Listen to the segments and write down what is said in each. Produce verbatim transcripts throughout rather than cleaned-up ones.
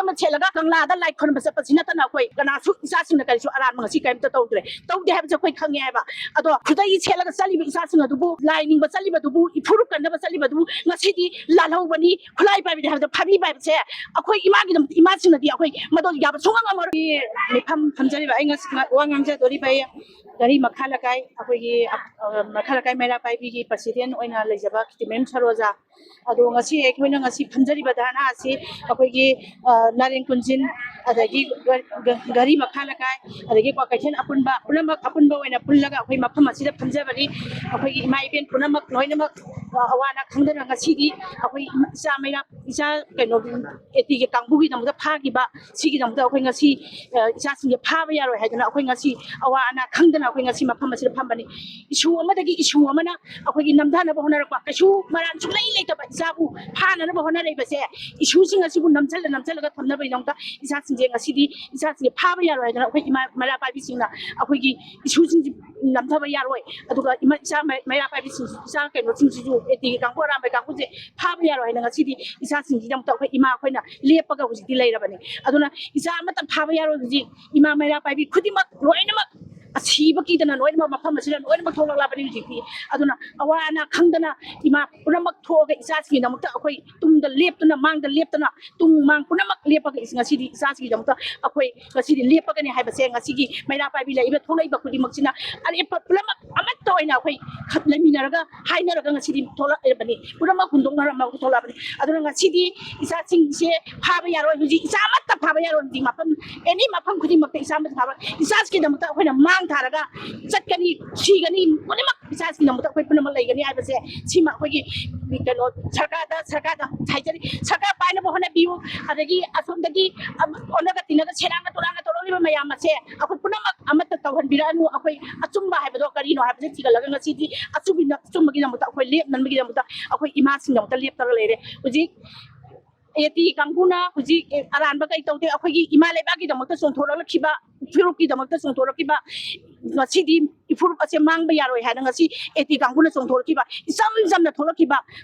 ꯑꯃ ꯁꯦꯠꯂꯒ ꯀꯪꯂꯥꯗ ꯂꯥꯏ ꯈꯨꯔꯨꯝꯕ ꯆꯠꯄꯁꯤ ꯅꯠꯇꯅ ꯑꯩꯈꯣꯏ ꯀꯅꯥꯁꯨ ꯏꯆꯥꯁꯤꯡꯅ ꯀꯔꯤꯁꯨ ꯑꯔꯥꯟꯕ ꯉꯁꯤ ꯀꯔꯤꯝꯇ ꯇꯧꯗ꯭ꯔꯦ, ꯇꯧꯗꯦ ꯍꯥꯏꯕꯁꯦ ꯑꯩꯈꯣꯏ ꯈꯪꯉꯦ ꯍꯥꯏꯕ꯫ ꯑꯗꯣ ꯈꯨꯗꯩ ꯁꯦꯠꯂꯒ ꯆꯠꯂꯤꯕ ꯏꯆꯥꯁꯤꯡ ꯑꯗꯨꯕꯨ, ꯂꯥꯏ ꯅꯤꯡꯕ ꯆꯠꯂꯤꯕꯗꯨꯕꯨ, ꯏꯐꯨꯔꯨꯞ ꯀꯟꯅꯕ ꯆꯠꯂꯤꯕꯗꯨꯕꯨ ꯉꯁꯤꯗꯤ ꯂꯥꯜꯍꯧꯕꯅꯤ, ꯈꯨꯠꯂꯥꯏ ꯄꯥꯏꯕꯅꯤ ꯍꯥꯏꯕꯗ ꯐꯥꯕꯤ ꯄꯥꯏꯕꯁꯦ ꯑꯩꯈꯣꯏ ꯏꯃꯥꯒꯤꯗꯃꯛꯇ, ꯏꯃꯥꯁꯤꯡꯅꯗꯤ ꯑꯩꯈꯣꯏ ꯃꯗꯨ ꯌꯥꯕ ꯁꯨꯡꯉꯝ ꯉꯝꯃꯔꯣꯏ꯫ ꯃꯤꯐꯝ ꯐꯝꯖꯔꯤꯕ ꯑꯩ ꯉꯁꯤ ꯋꯥ ꯉꯥꯡꯖꯗꯣꯔꯤꯕ ꯑꯩ ꯘꯔꯤ ꯃꯈꯥ ꯂꯩꯀꯥꯏ, ꯑꯩꯈꯣꯏꯒꯤ, ꯑ, ꯃꯈꯥ ꯂꯩꯀꯥꯏ ꯃꯩꯔꯥ ꯄꯥꯏꯕꯤꯒꯤ ꯄ꯭ꯔꯁꯤꯗꯦꯟ ꯑꯣꯏꯅ ꯂꯩꯖꯕ ꯈꯤꯇꯤꯃꯌꯨꯝ ꯁꯔꯣꯖꯥ꯫ ꯑꯗꯣ ꯉꯁꯤ ꯑꯩꯈꯣꯏꯅ ꯉꯁꯤ ꯐꯝꯖꯔꯤꯕ ꯙꯔꯅꯥ ꯑꯁꯤ ꯑꯩꯈꯣꯏꯒꯤ, ꯑ, ꯅꯥꯔꯦꯟ ꯀꯨꯟꯖꯤꯟ, ꯑꯗꯒꯤ ꯒ-, ꯒ-, ꯘꯔꯤ ꯃꯈꯥ ꯂꯩꯀꯥꯏ, ꯑꯗꯒꯤ ꯀ꯭ꯋꯥꯀꯩꯊꯦꯜ ꯑꯄꯨꯟꯕ, ꯄꯨꯝꯅꯃꯛ ꯑꯄꯨꯟꯕ ꯑꯣꯏꯅ ꯄꯨꯜꯂꯒ ꯑꯩꯈꯣꯏ ꯃꯐꯝ ꯑꯁꯤꯗ ꯐꯝꯖꯕꯅꯤ꯫ ꯑꯩꯈꯣꯏꯒꯤ ꯏꯃꯥ ꯏꯕꯦꯟ ꯄꯨꯝꯅꯃꯛ ꯂꯣꯏꯅꯃꯛ, ꯑ, ꯑꯋꯥ ꯑꯅꯥ ꯈꯪꯗꯅ ꯉꯁꯤꯗꯤ ꯑꯩꯈꯣꯏ ꯏꯆꯥ ꯃꯩꯔꯥ, ꯏꯆꯥ ꯀꯩꯅꯣ, ꯑꯦ ꯇꯤꯒꯤ ꯀꯥꯡꯕꯨꯒꯤꯗꯃꯛꯇ ꯐꯥꯈꯤꯕ, ꯁꯤꯒꯤꯗꯃꯛꯇ ꯑꯩꯈꯣꯏ ꯉꯁꯤ, ꯑ, ꯏꯆꯥꯁꯤꯡꯁꯦ ꯐꯥꯕ ꯌꯥꯔꯣꯏ ꯍꯥꯏꯗꯅ ꯑꯩꯈꯣꯏ ꯉꯁꯤ ꯑꯋꯥ ꯑꯅꯥ ꯈꯪꯗꯅ ꯑꯩꯈꯣꯏ ꯉꯁꯤ ꯃꯐꯝ ꯑꯁꯤꯗ ꯐꯝꯕꯅꯤ꯫ ꯏꯁꯨ ꯑꯃꯗꯒꯤ ꯏꯁꯨ ꯑꯃꯅ ꯑꯩꯈꯣꯏꯒꯤ ꯅꯝꯊꯅꯕ ꯍꯣꯠꯅꯔꯛꯄ, ꯀꯩꯁꯨ ꯃꯔꯥꯟ ꯁꯨꯡꯂꯩ ꯂꯩꯇꯕ ꯏꯆꯥꯕꯨ ꯐꯥꯅꯅꯕ ꯍꯣꯠꯅꯔꯛꯏꯕꯁꯦ, ꯏꯁꯨꯁꯤꯡ ꯑꯁꯤꯕꯨ ꯅꯝꯁꯤꯜꯂ ꯅꯝꯁꯤꯜꯂꯒ ꯊꯝꯅꯕꯒꯤꯗꯃꯛꯇ ꯏꯆꯥꯁꯤꯡꯁꯦ ꯉꯁꯤꯗꯤ, ꯏꯆꯥꯁꯤꯡꯁꯦ ꯐꯥꯕ ꯌꯥꯔꯣꯏ ꯍꯥꯏꯗꯅ ꯑꯩꯈꯣꯏ ꯏꯃꯥ ꯃꯩꯔꯥ ꯄꯥꯏꯕꯤꯁꯤꯡꯅ ꯑꯩꯈꯣꯏꯒꯤ ꯏꯁꯨꯁꯤꯡꯁꯤ ꯅꯝꯊꯕ ꯌꯥꯔꯣꯏ꯫ ꯑꯗꯨꯒ ꯏꯃꯥ, ꯏꯆꯥ ꯃꯩ-, ꯃꯩꯔꯥ ꯄꯥꯏꯕꯤꯁꯤꯡꯁꯤ, ꯏꯆꯥ ꯀꯩꯅꯣꯁꯤꯡꯁꯤꯁꯨ, ꯑꯦ ꯇꯤꯒꯤ ꯀꯥꯡꯕꯨ, ꯑꯔꯥꯝꯕꯥꯏ ꯀꯥꯡꯕꯨꯁꯦ ꯐꯥꯕ ꯌꯥꯔꯣꯏ ꯍꯥꯏꯅ ꯉꯁꯤꯗꯤ ꯏꯆꯥꯁꯤꯡꯁꯤꯒꯤꯗꯃꯛꯇ ꯑꯩꯈꯣꯏ ꯏꯃꯥ ꯑꯩꯈꯣꯏꯅ ꯂꯦꯞꯄꯒ ꯍꯧꯖꯤꯛꯇꯤ ꯂꯩꯔꯕꯅꯤ꯫ ꯑꯗꯨꯅ ꯏꯆꯥ ꯑꯃꯇ ꯐꯥꯕ ꯌꯥꯔꯣꯏ꯫ ꯍꯧꯖꯤꯛ ꯏꯃꯥ ꯃꯩꯔꯥ ꯄꯥꯏꯕꯤ ꯈꯨꯗꯤꯡꯃꯛ ꯂꯣꯏꯅꯃꯛ ꯑꯁꯤꯕ ꯀꯤꯗꯅ ꯂꯣꯏꯅꯃꯛ ꯃꯐꯝ ꯑꯁꯤꯗ ꯂꯣꯏꯅꯃꯛ ꯊꯣꯛꯂꯛꯂꯕꯅꯤ ꯍꯧꯖꯤꯛꯇꯤ꯫ ꯑꯗꯨꯅ ꯑꯋꯥ ꯑꯅꯥ ꯈꯪꯗꯅ ꯏꯃꯥ ꯄꯨꯝꯅꯃꯛ ꯊꯣꯛꯑꯒ ꯏꯆꯥꯁꯤꯡꯒꯤꯗꯃꯛꯇ ꯑꯩꯈꯣꯏ ꯇꯨꯡꯗ ꯂꯦꯞꯇꯨꯅ, ꯃꯥꯡꯗ ꯂꯦꯞꯇꯅ, ꯇꯨꯡ ꯃꯥꯡ ꯄꯨꯝꯅꯃꯛ ꯂꯦꯞꯄꯒ ꯏꯁ-, ꯉꯁꯤꯗꯤ ꯏꯆꯥꯁꯤꯡꯒꯤꯗꯃꯛꯇ ꯑꯩꯈꯣꯏ ꯉꯁꯤꯗꯤ ꯂꯦꯞꯄꯒꯅꯤ ꯍꯥꯏꯕꯁꯦ ꯉꯁꯤꯒꯤ ꯃꯩꯔꯥ ꯄꯥꯏꯕꯤ ꯂꯩꯔꯤꯕ ꯊꯣꯛꯂꯛꯏꯕ ꯈꯨꯗꯤꯡꯃꯛꯁꯤꯅ ꯑꯔꯦꯞꯄ ꯄꯨꯝꯅꯃꯛ ꯑꯃꯠꯇ ꯑꯣꯏꯅ ꯑꯩꯈꯣꯏ ꯈ-, ꯂꯩꯃꯤꯟꯅꯔꯒ ꯍꯥꯏꯅꯔꯒ ꯉꯁꯤꯗꯤ ꯊꯣꯛꯂꯛꯂꯕꯅꯤ, ꯄꯨꯝꯅꯃꯛ ꯍꯨꯟꯗꯣꯛꯅꯔꯝꯃꯒ ꯊꯣꯛꯂꯛꯂꯕꯅꯤ꯫ ꯑꯗꯨꯅ ꯉꯁꯤꯗꯤ ꯏꯆꯥꯁꯤꯡꯁꯦ ꯐꯥꯕ ꯌꯥꯔꯣꯏ, ꯍꯧꯖꯤꯛ ꯏꯆꯥ ꯑꯃꯠꯇ ꯐꯥꯕ ꯌꯥꯔꯣꯏ꯫ ꯍꯧꯖꯤꯛ ꯃꯐꯝ, ꯑꯦꯅꯤ ꯃꯐꯝ ꯈꯨꯗꯤꯡꯃꯛꯇ ꯏꯆꯥ ꯑꯃꯠꯇ ꯐꯥꯕ, ꯏꯆꯥꯁꯤꯒꯤꯗꯃꯛꯇ ꯑꯩꯈꯣꯏꯅ ꯃꯥꯡ ꯊꯥꯔꯒ ꯆꯠꯀꯅꯤ, ꯁꯤꯒꯅꯤ, ꯄꯨꯝꯅꯃꯛ ꯏꯆꯥꯁꯤꯡꯒꯤꯗꯃꯛꯇ ꯑꯩꯈꯣꯏ ꯄꯨꯝꯅꯃꯛ ꯂꯩꯒꯅꯤ ꯍꯥꯏꯕꯁꯦ ꯁꯤꯃ ꯑꯩꯈꯣꯏꯒꯤ ꯀꯩꯅꯣ ꯁꯔꯀꯥꯔꯗ, ꯁꯔꯀꯥꯔꯗ ꯍꯥꯏꯖꯔꯤ꯫ ꯁꯔꯀꯥꯔ ꯄꯥꯏꯅꯕ ꯍꯣꯠꯅꯕꯤꯌꯨ, ꯑꯗꯒꯤ ꯑꯁꯣꯝꯗꯒꯤ ꯑꯣꯟꯅꯒ ꯇꯤꯟꯅꯒ ꯁꯦꯔꯥꯟꯒ ꯇꯨꯔꯥꯟꯒ ꯇꯧꯔꯛꯂꯤꯕ ꯃꯌꯥꯝ ꯑꯁꯦ ꯑꯩꯈꯣꯏ ꯄꯨꯝꯅꯃꯛ ꯑꯃꯠꯇ ꯇꯧꯍꯟꯕꯤꯔꯛꯑꯅꯨ꯫ ꯑꯩꯈꯣꯏ ꯑꯆꯨꯝꯕ ꯍꯥꯏꯕꯗꯣ ꯀꯔꯤꯅꯣ ꯍꯥꯏꯕꯁꯦ ꯊꯤꯒꯠꯂꯒ ꯉꯁꯤꯗꯤ ꯑꯆꯨꯝꯕ, ꯑꯆꯨꯝꯕꯒꯤꯗꯃꯛꯇ ꯑꯩꯈꯣꯏ ꯂꯦꯞꯅꯕꯒꯤꯗꯃꯛꯇ ꯑꯩꯈꯣꯏ ꯏꯃꯥꯁꯤꯡꯒꯤꯗꯃꯛꯇ ꯂꯦꯞꯇꯅ ꯂꯩꯔꯦ꯫ ꯍꯧꯖꯤꯛ ꯑꯦ ꯇꯤ ꯀꯥꯡꯕꯨꯅ ꯍꯧꯖꯤꯛ ꯑꯔꯥꯟꯕ ꯀꯩ ꯇꯧꯗꯦ꯫ ꯑꯩꯈꯣꯏꯒꯤ ꯏꯃꯥ ꯂꯩꯕꯥꯛꯀꯤꯗꯃꯛꯇ ꯆꯣꯡꯊꯣꯔꯛꯈꯤꯕ, ꯐꯨꯔꯨꯞꯀꯤꯗꯃꯛꯇ ꯆꯣꯡꯊꯣꯔꯛꯈꯤꯕ ꯉꯁꯤꯗꯤ ꯏꯐꯨꯔꯨꯞ ꯑꯁꯦ ꯃꯥꯡꯕ ꯌꯥꯔꯣꯏ ꯍꯥꯏꯅ ꯉꯁꯤ ꯑꯦ ꯇꯤ ꯀꯥꯡꯕꯨꯅ ꯆꯣꯡꯊꯣꯔꯛꯈꯤꯕ, ꯏꯆꯝ ꯆꯝꯅ ꯊꯣꯛꯂꯛꯈꯤꯕ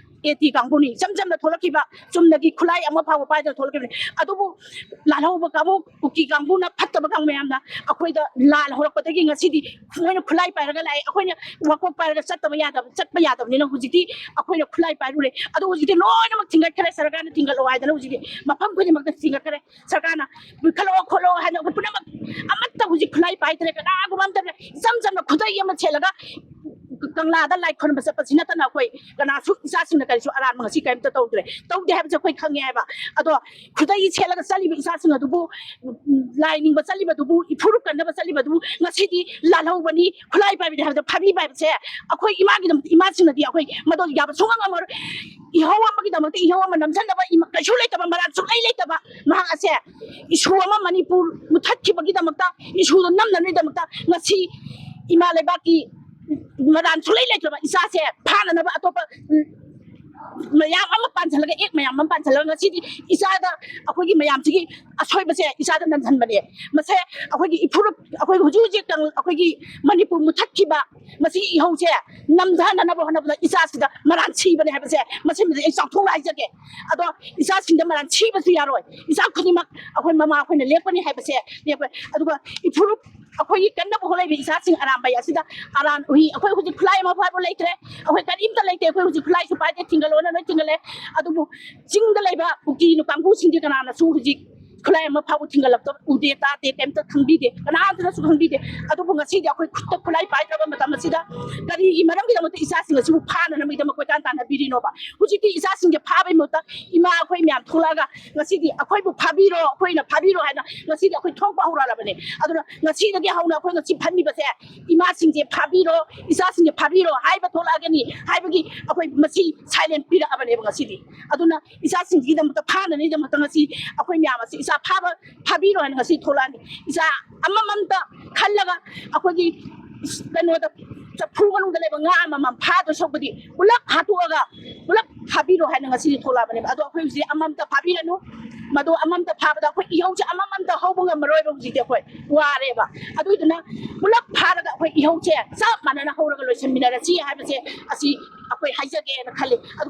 ꯑꯦ ꯇꯤ ꯀꯥꯡꯕꯨꯅꯤ, ꯏꯆꯝ ꯆꯝꯅ ꯊꯣꯛꯂꯛꯈꯤꯕ, ꯆꯨꯝꯅꯒꯤ ꯈꯨꯠꯂꯥꯏ ꯑꯃ ꯐꯥꯎꯕ ꯄꯥꯏꯗꯅ ꯊꯣꯛꯂꯛꯈꯤꯕꯅꯤ꯫ ꯑꯗꯨꯕꯨ ꯂꯥꯜꯍꯧꯕ ꯀꯥꯡꯕꯨ, ꯀꯨꯀꯤ ꯀꯥꯡꯕꯨꯅ ꯐꯠꯇꯕ ꯀꯥꯡ ꯃꯌꯥꯝꯅ ꯑꯩꯈꯣꯏꯗ ꯂꯥꯜ ꯍꯧꯔꯛꯄꯗꯒꯤ ꯉꯁꯤꯗꯤ ꯃꯣꯏꯅ ꯈꯨꯠꯂꯥꯏ ꯄꯥꯏꯔꯒ ꯂꯥꯛꯑꯦ, ꯑꯩꯈꯣꯏꯅ ꯋꯥꯀꯣꯛ ꯄꯥꯏꯔꯒ ꯆꯠꯇꯕ ꯌꯥꯗꯕ, ꯆꯠꯄ ꯌꯥꯗꯕꯅꯤꯅ ꯍꯧꯖꯤꯛꯇꯤ ꯑꯩꯈꯣꯏꯅ ꯈꯨꯠꯂꯥꯏ ꯄꯥꯏꯔꯨꯔꯦ꯫ ꯑꯗꯨ ꯍꯧꯖꯤꯛꯇꯤ ꯂꯣꯏꯅꯃꯛ ꯊꯤꯡꯒꯠꯈ꯭ꯔꯦ, ꯁꯔꯀꯥꯔꯅ ꯊꯤꯡꯒꯠꯂꯣ ꯍꯥꯏꯗꯅ ꯍꯧꯖꯤꯛꯇꯤ ꯃꯐꯝ ꯈꯨꯗꯤꯡꯃꯛꯇ ꯊꯤꯡꯒꯠꯈ꯭ꯔꯦ꯫ ꯁꯔꯀꯥꯔꯅ ꯄꯨꯈꯠꯂꯛꯑꯣ ꯈꯣꯠꯂꯣ ꯍꯥꯏꯅ ꯑꯩꯈꯣꯏ ꯄꯨꯝꯅꯃꯛ ꯑꯃꯠꯇ ꯍꯧꯖꯤꯛ ꯈꯨꯠꯂꯥꯏ ꯄꯥꯏꯗ꯭ꯔꯦ꯫ ꯀꯅꯥꯒꯨꯝꯕ ꯑꯝꯇ ꯏꯆꯝ ꯆꯝꯅ ꯈꯨꯗꯩ ꯑꯃ ꯁꯦꯠꯂꯒ ꯀꯪꯂꯥꯗ ꯂꯥꯏ ꯈꯨꯔꯨꯝꯕ ꯆꯠꯄꯁꯤ ꯅꯠꯇꯅ ꯑꯩꯈꯣꯏ ꯀꯅꯥꯁꯨ ꯏꯆꯥꯁꯤꯡꯅ ꯀꯔꯤꯁꯨ ꯑꯔꯥꯟꯕ ꯉꯁꯤ ꯀꯔꯤꯝꯇ ꯇꯧꯗ꯭ꯔꯦ, ꯇꯧꯗꯦ ꯍꯥꯏꯕꯁꯦ ꯑꯩꯈꯣꯏ ꯈꯪꯉꯦ ꯍꯥꯏꯕ꯫ ꯑꯗꯣ ꯈꯨꯗꯩ ꯁꯦꯠꯂꯒ ꯆꯠꯂꯤꯕ ꯏꯆꯥꯁꯤꯡ ꯑꯗꯨꯕꯨ, ꯎꯝ, ꯂꯥꯏ ꯅꯤꯡꯕ ꯆꯠꯂꯤꯕꯗꯨꯕꯨ, ꯏꯐꯨꯔꯨꯞ ꯀꯟꯅꯕ ꯆꯠꯂꯤꯕꯗꯨꯕꯨ ꯉꯁꯤꯗꯤ ꯂꯥꯜꯍꯧꯕꯅꯤ, ꯈꯨꯠꯂꯥꯏ ꯄꯥꯏꯕꯅꯤ ꯍꯥꯏꯕꯗ ꯐꯥꯕꯤꯕ ꯍꯥꯏꯕꯁꯦ ꯑꯩꯈꯣꯏ ꯏꯃꯥꯒꯤꯗꯃꯛꯇ, ꯏꯃꯥꯁꯤꯡꯅꯗꯤ ꯑꯩꯈꯣꯏ ꯃꯗꯨ ꯌꯥꯕ ꯁꯨꯡꯉꯝ ꯉꯝꯃꯔꯣꯏ꯫ ꯏꯍꯧ ꯑꯃꯒꯤꯗꯃꯛꯇ ꯏꯍꯧ ꯑꯃ ꯅꯝꯁꯤꯟꯅꯕ ꯏꯃ-, ꯀꯩꯁꯨ ꯂꯩꯇꯕ, ꯃꯔꯥꯜ ꯁꯨꯡꯂꯩ ꯂꯩꯇꯕ ꯃꯍꯥꯛ ꯑꯁꯦ ꯏꯁꯨ ꯑꯃ ꯃꯅꯤꯄꯨꯔ ꯃꯨꯊꯠꯈꯤꯕꯒꯤꯗꯃꯛꯇ, ꯏꯁꯨꯗꯣ ꯅꯝꯅꯕꯒꯤꯗꯃꯛꯇ ꯉꯁꯤ ꯏꯃꯥ ꯂꯩꯕꯥꯛꯀꯤ ꯃꯔꯥꯜ ꯁꯨꯡꯂꯩ ꯂꯩꯇ꯭ꯔꯕ ꯏꯆꯥꯁꯦ ꯐꯥꯅꯅꯕ ꯑꯇꯣꯞꯄ, ꯎꯝ, ꯃꯌꯥꯝ ꯑꯃ ꯄꯥꯟꯁꯤꯜꯂꯒ, ꯑꯦꯛ ꯃꯌꯥꯝ ꯑꯃ ꯄꯥꯟꯁꯤꯜꯂꯒ ꯉꯁꯤꯗꯤ ꯏꯆꯥꯗ, ꯑꯩꯈꯣꯏꯒꯤ ꯃꯌꯥꯝꯁꯤꯒꯤ ꯑꯁꯣꯏꯕꯁꯦ ꯏꯆꯥꯗ ꯅꯝꯁꯤꯟꯕꯅꯦ꯫ ꯃꯁꯦ ꯑꯩꯈꯣꯏꯒꯤ ꯏꯐꯨꯔꯨꯞ, ꯑꯩꯈꯣꯏ ꯍꯧꯖꯤꯛ ꯍꯧꯖꯤꯛ ꯀꯪ-, ꯑꯩꯈꯣꯏꯒꯤ ꯃꯅꯤꯄꯨꯔ ꯃꯨꯊꯠꯈꯤꯕ ꯃꯁꯤꯒꯤ ꯏꯍꯧꯁꯦ ꯅꯝꯊꯅꯅꯕ ꯍꯣꯠꯅꯕꯗ ꯏꯆꯥꯁꯤꯗ ꯃꯔꯥꯜ ꯁꯤꯕꯅꯦ ꯍꯥꯏꯕꯁꯦ ꯃꯁꯤꯃꯗꯤ ꯑꯩ ꯆꯥꯎꯊꯣꯛꯅ ꯍꯥꯏꯖꯒꯦ꯫ ꯑꯗꯣ ꯏꯆꯥꯁꯤꯡꯗ ꯃꯔꯥꯜ ꯁꯤꯕꯁꯨ ꯌꯥꯔꯣꯏ꯫ ꯏꯆꯥ ꯈꯨꯗꯤꯡꯃꯛ ꯑꯩꯈꯣꯏ ꯃꯃꯥ ꯑꯩꯈꯣꯏꯅ ꯂꯦꯞꯀꯅꯤ ꯍꯥꯏꯕꯁꯦ ꯂꯦꯞꯄ-, ꯑꯗꯨꯒ ꯏꯐꯨꯔꯨꯞ ꯑꯩꯈꯣꯏꯒꯤ ꯀꯟꯅꯕ ꯍꯣꯠꯅꯔꯤꯕ ꯏꯆꯥꯁꯤꯡ ꯑꯔꯥꯝꯕꯩ ꯑꯁꯤꯗ ꯑꯔꯥꯟ ꯎꯍꯤ, ꯑꯩꯈꯣꯏ ꯍꯧꯖꯤꯛ ꯈꯨꯠꯂꯥꯏ ꯑꯃ ꯐꯥꯎꯕ ꯂꯩꯇ꯭ꯔꯦ, ꯑꯩꯈꯣꯏ ꯀꯔꯤꯝꯇ ꯂꯩꯇꯦ, ꯑꯩꯈꯣꯏ ꯍꯧꯖꯤꯛ ꯈꯨꯠꯂꯥꯏꯁꯨ ꯄꯥꯏꯗꯦ, ꯊꯤꯡꯒꯜꯂꯣꯅ ꯂꯣꯏ ꯊꯤꯡꯒꯜꯂꯦ꯫ ꯑꯗꯨꯕꯨ ꯆꯤꯡꯗ ꯂꯩꯕ ꯀꯨꯀꯤ ꯀꯥꯡꯕꯨꯁꯤꯡꯗꯤ ꯀꯅꯥꯅꯁꯨ ꯍꯧꯖꯤꯛ ꯈꯨꯠꯂꯥꯏ ꯑꯃ ꯐꯥꯎꯕ ꯊꯤꯡꯒꯜꯂꯛꯇꯕ ꯎꯗꯦ, ꯇꯥꯗꯦ, ꯀꯩꯝꯇ ꯈꯪꯕꯤꯗꯦ, ꯀꯅꯥꯝꯇꯅꯁꯨ ꯈꯪꯕꯤꯗꯦ꯫ ꯑꯗꯨꯕꯨ ꯉꯁꯤꯗꯤ ꯑꯩꯈꯣꯏ ꯈꯨꯠꯇ ꯈꯨꯠꯂꯥꯏ ꯄꯥꯏꯗ꯭ꯔꯕ ꯃꯇꯝ ꯑꯁꯤꯗ ꯀꯔꯤꯒꯤ ꯃꯔꯝꯒꯤꯗꯃꯛꯇ ꯏꯆꯥꯁꯤꯡ ꯑꯁꯤꯕꯨ ꯐꯥꯅꯅꯕꯒꯤꯗꯃꯛ ꯀꯣꯏꯇꯥꯟ ꯇꯥꯟꯅꯕꯤꯔꯤꯅꯣꯕ? ꯍꯧꯖꯤꯛꯇꯤ ꯏꯆꯥꯁꯤꯡꯁꯦ ꯐꯥꯕꯒꯤ ꯃꯍꯨꯠꯇ ꯏꯃꯥ ꯑꯩꯈꯣꯏ ꯃꯌꯥꯝ ꯊꯣꯛꯂꯛꯑꯒ ꯉꯁꯤꯗꯤ ꯑꯩꯈꯣꯏꯕꯨ ꯐꯥꯕꯤꯔꯣ, ꯑꯩꯈꯣꯏꯅ ꯐꯥꯕꯤꯔꯣ ꯍꯥꯏꯅ ꯉꯁꯤꯗꯤ ꯑꯩꯈꯣꯏ ꯊꯣꯛꯄ ꯍꯧꯔꯛꯂꯕꯅꯦ꯫ ꯑꯗꯨꯅ ꯉꯁꯤꯗꯒꯤ ꯍꯧꯅ ꯑꯩꯈꯣꯏ ꯉꯁꯤ ꯐꯟꯕꯤꯕꯁꯦ, ꯏꯃꯥꯁꯤꯡꯁꯦ ꯐꯥꯕꯤꯔꯣ, ꯏꯆꯥꯁꯤꯡꯁꯦ ꯐꯥꯕꯤꯔꯣ ꯍꯥꯏꯕ ꯊꯣꯛꯂꯛꯑꯒꯅꯤ ꯍꯥꯏꯕꯒꯤ ꯑꯩꯈꯣꯏ ꯃꯁꯤ ꯁꯥꯏꯂꯦꯟ ꯄꯤꯔꯛꯑꯕꯅꯦꯕ ꯉꯁꯤꯗꯤ꯫ ꯑꯗꯨꯅ ꯏꯆꯥꯁꯤꯡꯁꯤꯒꯤꯗꯃꯛꯇ ꯐꯥꯅꯅꯕꯒꯤꯗꯃꯛꯇ ꯉꯁꯤ ꯑꯩꯈꯣꯏ ꯃꯌꯥꯝ ꯑꯁꯤ ꯏꯆꯥ ꯐꯥꯕ, ꯐꯥꯕꯤꯔꯣ ꯍꯥꯏꯅ ꯉꯁꯤ ꯊꯣꯛꯂꯛꯑꯅꯤ꯫ ꯏꯆꯥ ꯑꯃꯃꯝꯇ ꯈꯜꯂꯒ ꯑꯩꯈꯣꯏꯒꯤ ꯀꯩꯅꯣꯗ ꯆꯐꯨ ꯃꯅꯨꯡꯗ ꯂꯩꯕ ꯉꯥ ꯑꯃꯃꯝ ꯐꯥꯗꯣꯏ ꯁꯔꯨꯛꯄꯨꯗꯤ ꯄꯨꯂꯞ ꯍꯥꯠꯇꯣꯛꯑꯒ ꯄꯨꯂꯞ ꯐꯥꯕꯤꯔꯣ ꯍꯥꯏꯅ ꯉꯁꯤꯗꯤ ꯊꯣꯛꯂꯛꯑꯕꯅꯦꯕ꯫ ꯑꯗꯣ ꯑꯩꯈꯣꯏ ꯍꯧꯖꯤꯛ ꯑꯃꯃꯝꯇ ꯐꯥꯕꯤꯔꯅꯨ꯫ ꯃꯗꯣ ꯑꯃꯃꯝꯇ ꯐꯥꯕꯗ ꯑꯩꯈꯣꯏ ꯏꯍꯧꯁꯦ ꯑꯃꯃꯝꯇ ꯍꯧꯕ ꯉꯝꯃꯔꯣꯏꯕ꯫ ꯍꯧꯖꯤꯛꯇꯤ ꯑꯩꯈꯣꯏ ꯋꯥꯔꯦꯕ꯫ ꯑꯗꯨꯏꯗꯨꯅ ꯄꯨꯂꯞ ꯐꯥꯔꯒ ꯑꯩꯈꯣꯏ ꯏꯍꯧꯁꯦ ꯆꯞ ꯃꯥꯟꯅꯅ ꯍꯧꯔꯒ ꯂꯣꯏꯁꯤꯟꯃꯤꯟꯅꯔꯁꯤ ꯍꯥꯏꯕꯁꯦ ꯑꯁꯤ ꯑꯩꯈꯣꯏ ꯍꯥꯏꯖꯒꯦꯅ ꯈꯜꯂꯤ꯫ ꯑꯗꯨꯒ